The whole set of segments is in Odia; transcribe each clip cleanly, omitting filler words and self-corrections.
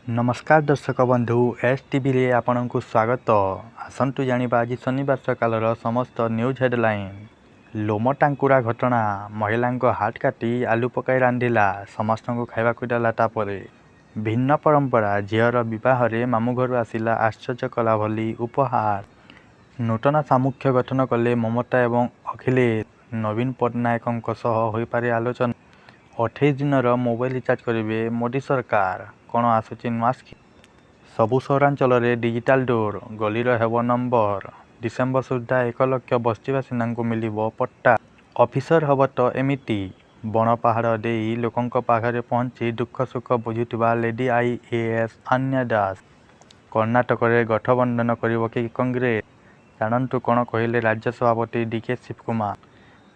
ନମସ୍କାର ଦର୍ଶକ ବନ୍ଧୁ, ଏସ୍ ଟିଭିରେ ଆପଣଙ୍କୁ ସ୍ୱାଗତ। ଆସନ୍ତୁ ଜାଣିବା ଆଜି ଶନିବାର ସକାଳର ସମସ୍ତ ନ୍ୟୁଜ୍ ହେଡ଼ଲାଇନ୍। ଲୋମ ଟାଙ୍କୁରା ଘଟଣା, ମହିଳାଙ୍କ ହାର୍ଟ କାଟି ଆଲୁ ପକାଇ ରାନ୍ଧିଲା, ସମସ୍ତଙ୍କୁ ଖାଇବାକୁ ଦେଲା। ତାପରେ ଭିନ୍ନ ପରମ୍ପରା, ଝିଅର ବିବାହରେ ମାମୁଁ ଘରୁ ଆସିଲା ଆଶ୍ଚର୍ଯ୍ୟ କଲା ଭଳି ଉପହାର। ନୂତନ ସାମ୍ମୁଖ୍ୟ ଗଠନ କଲେ ମମତା ଏବଂ ଅଖିଳେଶ, ନବୀନ ପଟ୍ଟନାୟକଙ୍କ ସହ ହୋଇପାରେ ଆଲୋଚନା। 28 ଦିନର ମୋବାଇଲ ରିଚାର୍ଜ କରିବେ ମୋଦି ସରକାର, କଣ ଆସୁଛି ନୂଆ ସ୍କିମ୍? ସବୁ ସହରାଞ୍ଚଳରେ ଡିଜିଟାଲ ଡୋର, ଗଳିର ହେବ ନମ୍ବର, ଡିସେମ୍ବର ସୁଦ୍ଧା 1 ଲକ୍ଷ ବସ୍ତିବାସିନ୍ଦାଙ୍କୁ ମିଳିବ ପଟ୍ଟା। ଅଫିସର ହେବ ତ ଏମିତି! ବଣ ପାହାଡ଼ ଦେଇ ଲୋକଙ୍କ ପାଖରେ ପହଞ୍ଚି ଦୁଃଖ ସୁଖ ବୁଝୁଥିବା ଲେଡି ଆଇଏଏସ୍ ଆନ୍ୟା ଦାସ। କର୍ଣ୍ଣାଟକରେ ଗଠବନ୍ଧନ କରିବ କି କଂଗ୍ରେସ? ଜାଣନ୍ତୁ କଣ କହିଲେ ରାଜ୍ୟ ସଭାପତି ଡିକେ ଶିବକୁମାର।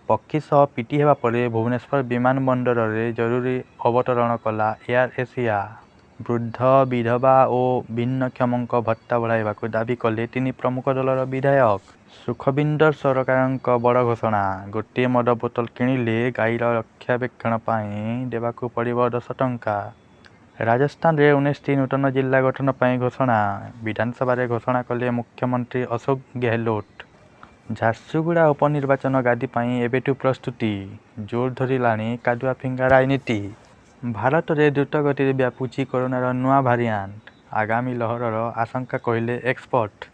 ପକ୍ଷୀ ସହ ପିଟି ହେବା ପରେ ଭୁବନେଶ୍ୱର ବିମାନବନ୍ଦରରେ ଜରୁରୀ ଅବତରଣ କଲା ଏୟାର ଏସିଆ। ବୃଦ୍ଧ, ବିଧବା ଓ ଭିନ୍ନକ୍ଷମଙ୍କ ଭତ୍ତା ବଢ଼ାଇବାକୁ ଦାବି କଲେ ତିନି ପ୍ରମୁଖ ଦଳର ବିଧାୟକ। ସୁଖବିନ୍ଦର ସରକାରଙ୍କ ବଡ଼ ଘୋଷଣା, ଗୋଟିଏ ମଦ ବୋତଲ କିଣିଲେ ଗାଈର ରକ୍ଷଣାବେକ୍ଷଣ ପାଇଁ ଦେବାକୁ ପଡ଼ିବ 10 ଟଙ୍କା। ରାଜସ୍ଥାନରେ 19ଟି ନୂତନ ଜିଲ୍ଲା ଗଠନ ପାଇଁ ଘୋଷଣା, ବିଧାନସଭାରେ ଘୋଷଣା କଲେ ମୁଖ୍ୟମନ୍ତ୍ରୀ ଅଶୋକ ଗେହଲୋଟ। ଝାରସୁଗୁଡ଼ା ଉପନିର୍ବାଚନ ଗାଦି ପାଇଁ ଏବେଠୁ ପ୍ରସ୍ତୁତି, ଜୋର ଧରିଲାଣି କାଦୁଅ ଫିଙ୍ଗା ରାଜନୀତି। ଭାରତରେ ଦ୍ରୁତ ଗତିରେ ବ୍ୟାପୁଛି କରୋନାର ନୂଆ ଭାରିଆଣ୍ଟ, ଆଗାମୀ ଲହରର ଆଶଙ୍କା କହିଲେ ଏକ୍ସପର୍ଟ।